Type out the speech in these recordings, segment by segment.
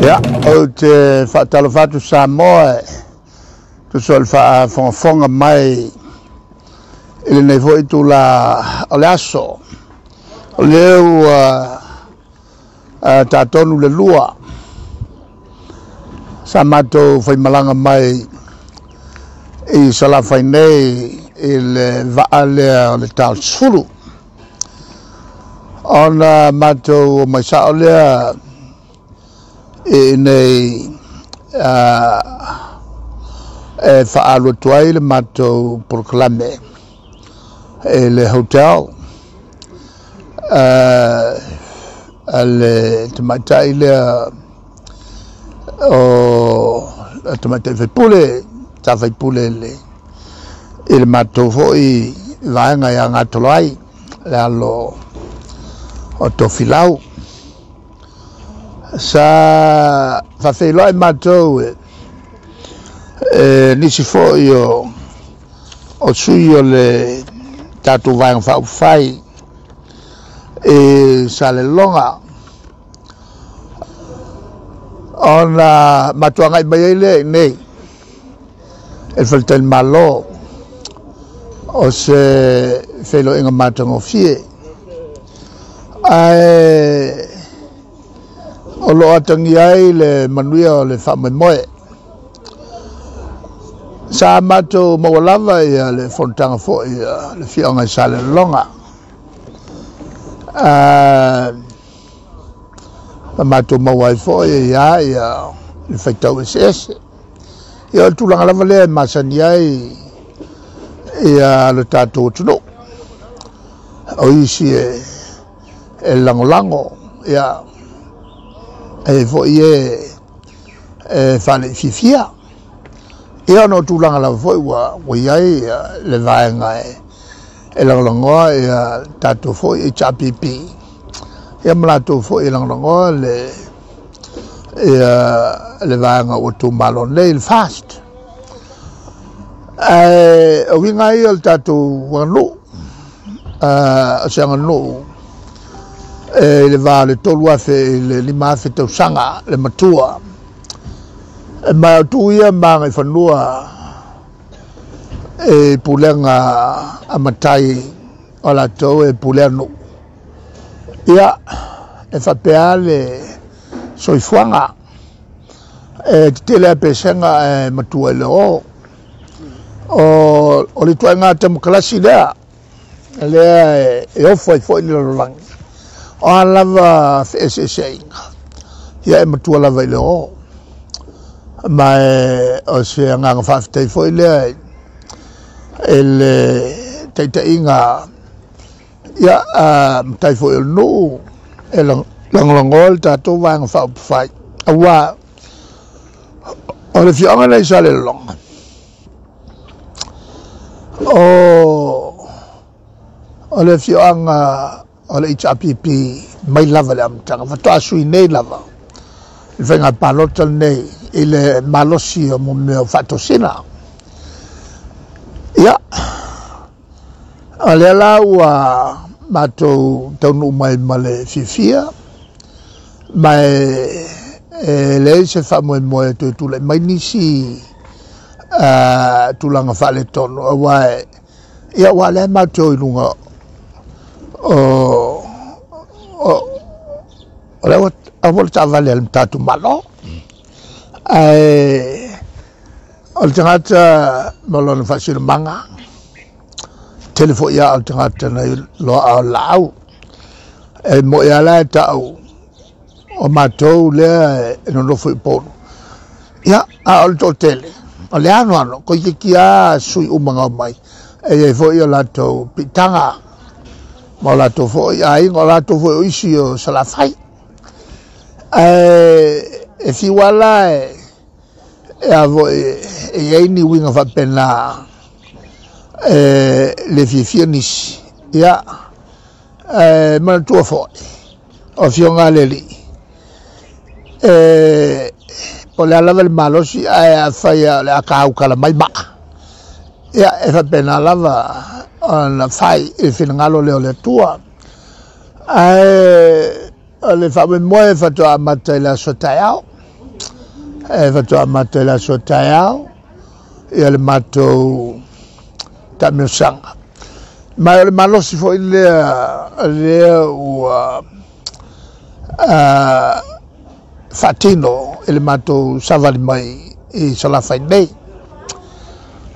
Ia, ou te faatalofa atu Samoa e tusa o le faafogafoga mai i lenei foi itula o le aso. O lea ua ta tolu i le 2 sa matou faimalaga mai i Salafai nei i le vaa lea o le Ta o le 10. Ona matou omai sao lea i inei e faaalu atu ai le matou polokalame i le hotel a le tamaitai lea o le tamaitai sui usufono sa faipule i le matou foi vaega ia Gatoloai, le alo o Tofilau. Sa faafeiloai matou e nisi foi o sui o le tatou Vaega Faaupufai i Salelologa, ona matou agai mai ai lea i inei i le Faletalimalo o se feiloaiga matagofie. Ae o lo o atagia ai le manuia o le faamoemoe. Sa matou maua lava le fonotaga foi a le afioaga i Salelologa. Ma matou maua ai foi le faitau eseese. Ia o le tulaga lava lea e masani ai lo tatou atunuu. O isi e lagolago, ia, e i ai foi e faale'ifiifia. Ia ona o tulaga lava foi ua i ai le vaega e lagolagoa tatou foi HRPP, ia ma latou foi e lagolagoa le vaega ua tuumalo nei, le FAST. Ae o uiga lava ia o le tatou aganuu, o se aganuu i le va o le 3000 i le 5000 tausaga le matua. Ma o tu ia ma agaifanua i pulega a matai o latou e pulea nuu. Ia, e faapea le soifuaga, e tetele lava i pesega ae matua i le oo. O le ituaiga temokalasi lea, lea e ofo ai foi le lalolagi. O a lava feeseeseaiga, ia e matua lava i le oo. Ma o se agaga faafetai foi lea i le taitaiga ia a matai foi o le nuu e lagolagoa le tatou Vaega Faaupufai, aua o le afioaga lenei i Salelologa, o le afioaga o le HRPP mai lava i le amataga, faatoa sui nei lava i le faiga palota lenei i le malosi o mea o faatosina. Ia, o lea la ua matou taunuu mai ma le fiafia, ma e leai se faamoemoe e toe tulai mai nisi tulaga faaletonu, aua ia aua o lea matou te o i luga o le auala taavale a le tatou Malo. Ae o le tagata ma lona faasinomaga, tele foi lava o le tagata na loa'a o le laau. E mo'i lava la e ta'u o matou lea e nonofo i Upolu. Ia, a o le toatele, o le anoano, toeitiiti lava sui uma na omai, e i ai foi o latou piitaga, ma o latou foi aiga, o latou foi o isi o Salafai. Ae e fiu lava la e a foi e i ai ni uiga faapena e le fiafia nisi. Ia, ae manatua foi, o afioga a le alii, e po o le a lava le malosi, ae afai lava o le a tautala mai maa, ia e faapena lava ona fai i le finagalo lea o le Atua. Ae o le faamoemoe faatoa amata i le aso taeao. E faatoa amata i le aso a taeao ia le matou taamilosaga. Ma o le malosi foi lea lea ua faatino i le matou savali mai i Salafai nei,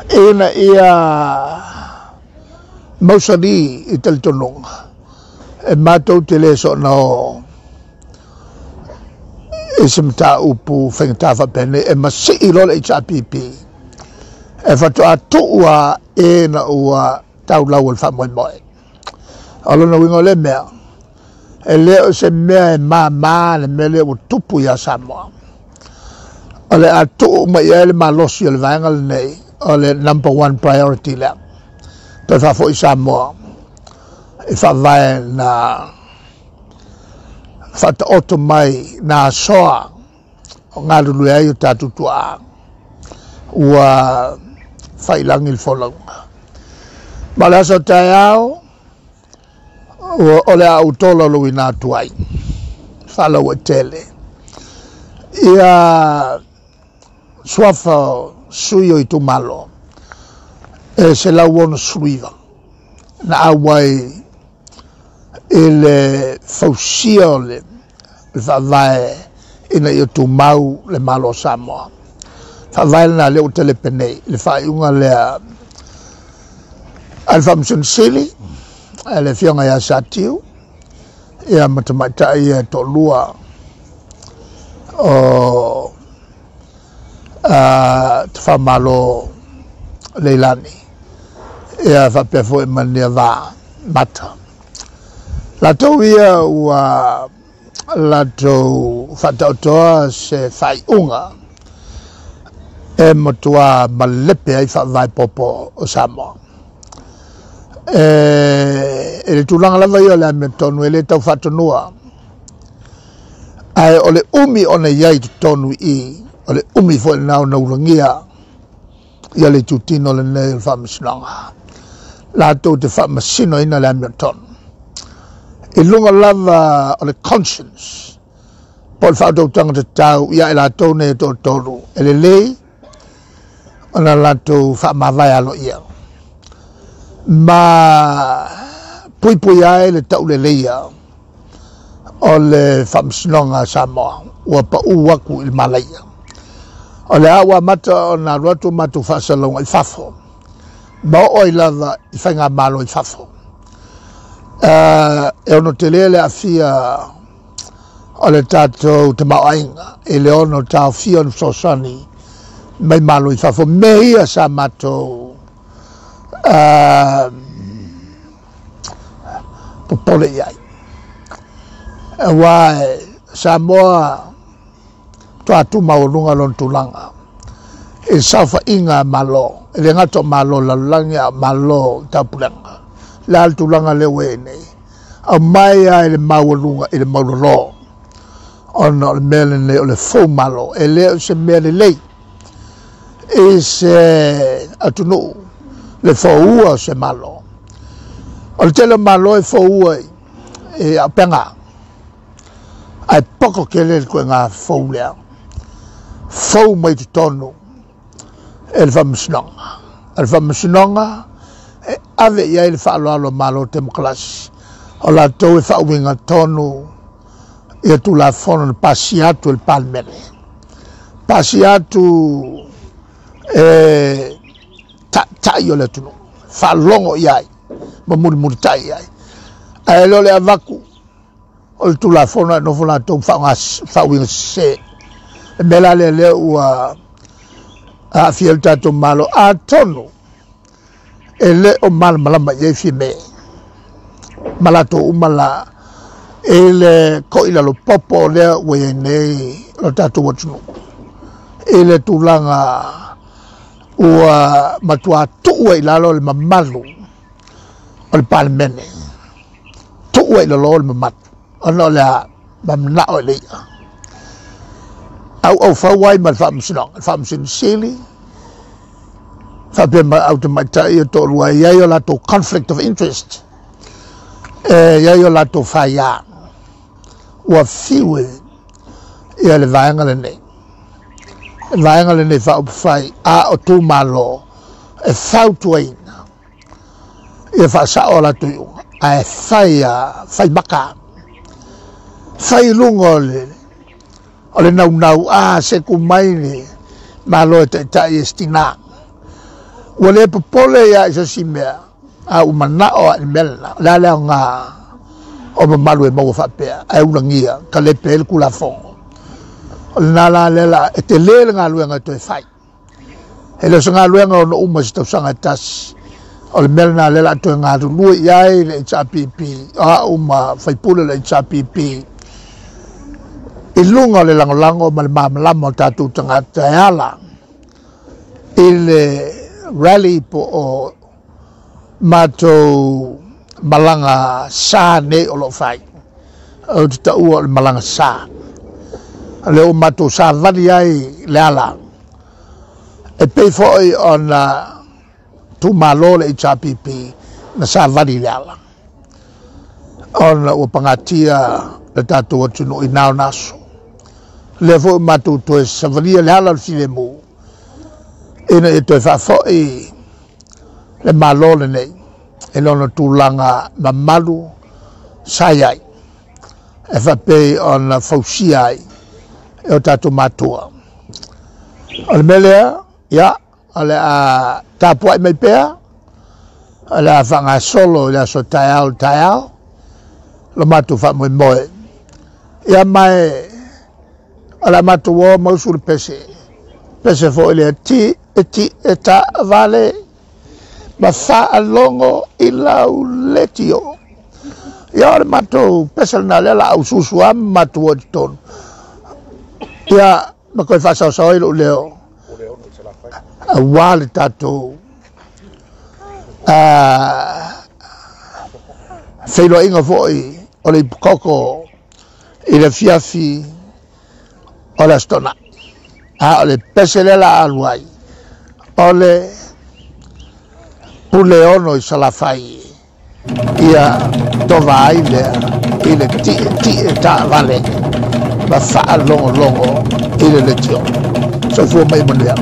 ina ia mausali i talitonuga e matou te le soona o i se mataupu faigata faapenei e masii loa le HRPP e faatoa tuu a ina ua taulau o le faamoemoe. O lona uiga o lea mea, e le o se mea e māmā le mea lea ua tupu ia Samoa. O le a tuu uma i ai le malosi o le vaega lenei, o le number one priority lea. Toe faafoi Samoa i faavae na faataoto mai na asoa o galulue ai o tatou tuaa ua failagi le folauga. Ma o le aso taeao, ua o le a ou tolaulauina atu ai faalauaitele ia suafa o sui o itumalo e 169 na auai i le fausia o le faavae ina ia tumau le Malo o Samoa. Faavae lena lea ua telepe nei le faaiuga lea a le Faamasino Sili, a le Afioga ia Satiu, ia ma tamaitai ia e toalua o Tafamalo Leilani, ia faapea foi ma Niava Mata. Latou ia ua latou faataotoa se faaiuga e matua malepe ai faavae popo o Samoa. E le tulaga lava ia o le amiotonu e le tau faatonua, ae o le umi ona i ai totonu i, o le umi foi lena ona ulagia ia le itutino lenei o le faamasinoga. Latou te faamasinoina le amiotonu i luga lava o le conscience po o le faautautaga tatau ia i latou nei e toatolu e lelei ona latou faamavae aloaia ma puipui ai le tauleleia o le faamasinoga a Samoa ua pau atu i le malaia. O le a ua amata ona alu atu matou faasalauga i fafo ma oo ai lava i faigamalo i fafo. E ono tele le aafia o le tatou tamaoaiga i le ono taofia o ni fesoasoani mai malo i fafo. Mea ia sa matou popole i ai. Aua Samoa toa tumaualuga lona tulaga i le saofaiga a Malo, e le gata o Malo lalolagi a o Malo taupulega. Le a le tulaga lea ua i ai nei, aumai lava i le maualuga i le maulolo, ona o le mea lenei o le fou malo, e le o se mea lelei i se atunuu le foua o se malo. O le tele o malo e foua i auupega, ae poko tele le ituaiga fou lea, fou mai totonu e le faamasinoga. O le faamasinoga e ave i ai le faaaloalo a Malo Temokarasi, o latou e faauiga tonu ia Tulafono na pasia atu e le Palemene, pasia atu e taitai o le atunuu, faalogo i ai ma mulimulitai i ai. Ae le o le avatu o le Tulafono ae nofo latou faauiga sese. Le mea la lea lea ua aafia le tatou Malo, atonu e le o malamalama i ai Fiame ma latou uma la i le koilalo popo lea ua i ai nei lo tatou atunuu i le tulaga ua matua tuu ai i lalo le mamalu o le Palemene, tuu ai i lalo le mamalu ona o le a manao i le i'a auaufau ai ma le faamasinoga, le Faamasino Sili faapea ma au tamaitai e toalua e i ai o latou conflict of interest, e i ai o latou faia ua fiu e ia le vaega lenei. Vaega lenei Faaupufai a o tumalo e fautuaina ia faasao a latou iuga, ae fai a fai maka, fai i luga o le naunau a se ku mai le Malo e taitai e sitina. Ua le popole ia i se isi mea, a ua manao a i le mea lena, o le a le aoga o mamalu e maua faapea, ae ulagia ka lepe ai le Tulafono. O lena la lea la e tele le galuega e toe fai. E le o se galuega ono uma i se tausaga e tasi. O le mea lena lea la toe galulue i ai le HRPP, o au ma faipule le HRPP, i luga o le lagolago ma le malamalama o tatou tagata e ala i le rally po o matou malaga sa nei o lo o fai. Ou te taua o le malaga sa. O lea ua matou savali ai le ala e pei foi ona tumalo le HRPP na savali le ala, ona ua pagatia le tatou atunuu i na ona aso. Lea foi ua matou toe savalia le ala o le filemu, ina ia toe faafoi le Malo lenei i lona tulaga mamalu sa i ai, e faapei ona fausia ai e o tatou matua. O le mea lea, ia, o le a tapuai mai pea, o le a faagasolo i le aso taeao le taeao, lo matou faamoemoe. Ia mae, o le a matou o mausu le pese, pese foi lea, ti e ti e ta vale, ma faalogo i lau letio. Ia o le matou pese lena lea la au susu a ma matou o i totonu. Ia, ma koe faasaosao ai lou leo, auā le tatou feiloaiga foi o le ipukoko i le afiafi o le Aso Toonai. A o le pese lea la alu ai, o le Puleono i Salafai, ia tova ai lea i le tietie taavale ma faalogologo i le leitio. Soifua mai manuia.